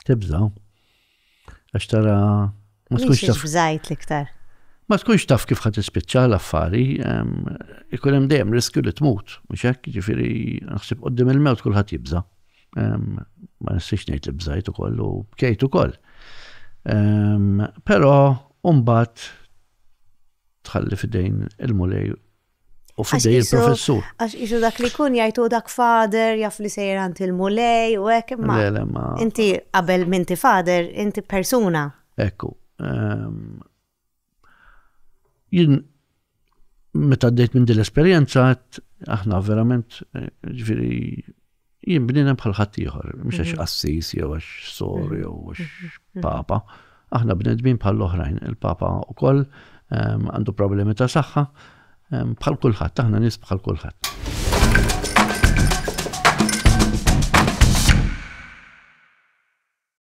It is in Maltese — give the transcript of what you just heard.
Tibża. Għax tara ma tkunx taf. Bżajt l-iktar. Ma tkunx taf kif ħad tispiċċa l-affari, ikun hemm dejjem riskju li tmut, mhux hekk, ġifieri naħseb qudiem il-mewt kulħadd jibża. Ma nistax ngħid li bżajt ukoll u bkejt ukoll. Però mbagħad tħalli fidejn il-Mulej u fidej il-professur. Għax isu dak li kun jgħidu dak fader jaf li sejjer għand il-Mulej u hekk imma. Le, le, ma. Inti qabel minti fader, inti persuna. Ekku. Jien meta għaddejt minn din l-esperjenza aħna verament eh, ġifieri jien bniedem bħal ħaddieħor, mhux għax mhm. qassis jew għax sor mhm. jew għax mhm. papa. Aħna bnedmin bħal oħrajn. Il-papa ukoll ehm, għandu problemi ta' saħħa ehm, bħal kulħadd, aħna nies bħal kulħadd.